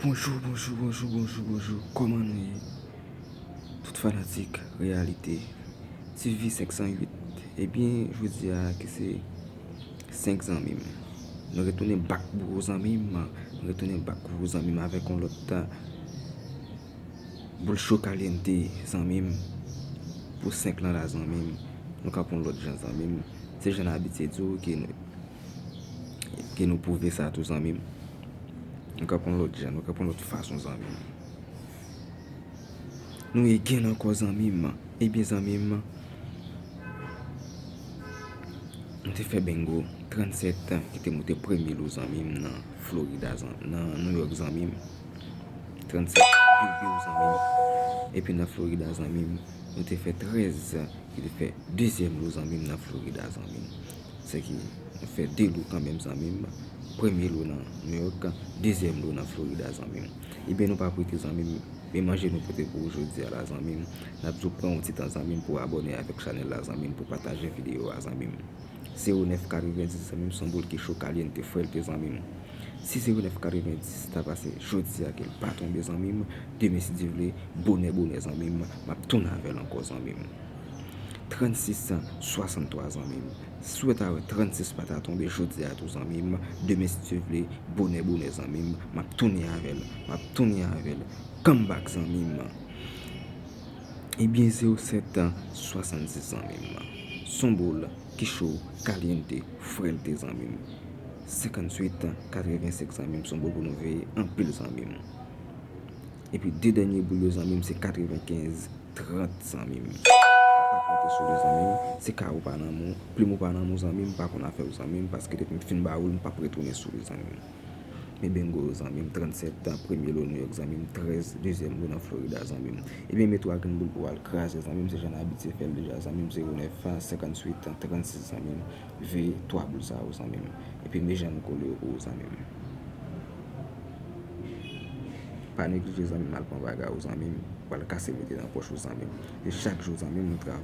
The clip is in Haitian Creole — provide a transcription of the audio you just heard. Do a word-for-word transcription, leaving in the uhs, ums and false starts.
Bonjou, bonjou, bonjou, bonjou, bonjou. Kòman nou ye? Tout fanatik reyalite T V senk san uit. Ebyen, jodi a ki se senk, zanmi m. Nou retounen back pou ou, zanmi m. Nou retounen back pou ou, zanmi m, avèk yon lòt, ah, boul cho kalyente, zanmi m. Pou senk lan la, zanmi m. Nou ka pran lòt jan, zanmi m. Se jan n abitye di w ke nou, ke nou pwouve sa tou, zanmi m. Nou ka pran lòt jan, nou ka pran lòt fason, zanmi m. Nou ye gen ankò, zanmi m. Ebyen, zanmi m, nou te fè bingo trannsèt ki te moute premye lo, zanmi m, nan Florida, zan-, nan New York, zanmi m. Trannsèt bingo, zanmi m. Epi nan Florida, zanmi m, nou te fè trèz ki te fè dezyèm lo, zanmi m, nan Florida, zanmi m. Se ki nou fè de lo kanmenm, zanmi m. Premye lo nan New York, dezyèm lo nan Florida, zanmi m. Ebyen, nou pa prete, zanmi m, men manje nou pote pou ou jodi a la, zanmi m. N ap di w pran yon ti tan, zanmi m, pou abòne avèk chanèl la, zanmi m, pou pataje videyo a, zanmi m. Zewo nèf katrevendis, zanmi m, se yon boul ki cho kalyente, frèlte, zanmi m. Si zewo nèf katrevendis ta pase jodi a ke l pa tonbe, zanmi m, demen, si Dye vle, bonè, bonè, zanmi m, m ap tounen avè l ankò, zanmi m. Trannsis swasanntwa, zanmi m. Si w ta wè trannsis pa ta tonbe jodi a tou, zanmi m, demen, si Dye vle, bonè, bonè, zanmi m, m ap tounen avè l, m ap tounen avè l. Comeback, zanmi m. Ebyen, zewo sèt swasanndis, zanmi m. Se yon boul ki cho, kalyente, frèlte, zanmi m. Senkantuit katrevensenk, zanmi m, se yon boul pou nou veye anpil, zanmi m. Epi de dènye boul yo, zanmi m, se katrevenkenz trant, zanmi m. Pa konte sou li, zanmi m. Se ka ou pa nan men w, plim ou pa nan men w, zanmi m, pa konn afè w, zanmi m, paske depi m fin ba ou l, m p ap retounen sou li, zanmi m. Men bingo yo, zanmi m, trannsèt, premye lo New York, zanmi m, trèz, dezyèm lo nan Florida, zanmi m. Ebyen, mete w a grenn boul pou w al kraze, zanmi m, se jan n abitye fè l deja, zanmi m, zewo nèf, senkantuit, trannsis, zanmi m. Veye twa boul sa yo, zanmi m. Epi men jan m kole yo pou ou, zanmi m. Pa neglije, zanmi m, al pran bagay ou, zanmi m. Ou al kase mete nan pòch ou, zanmi m. E chak jou, zanmi m, nou travay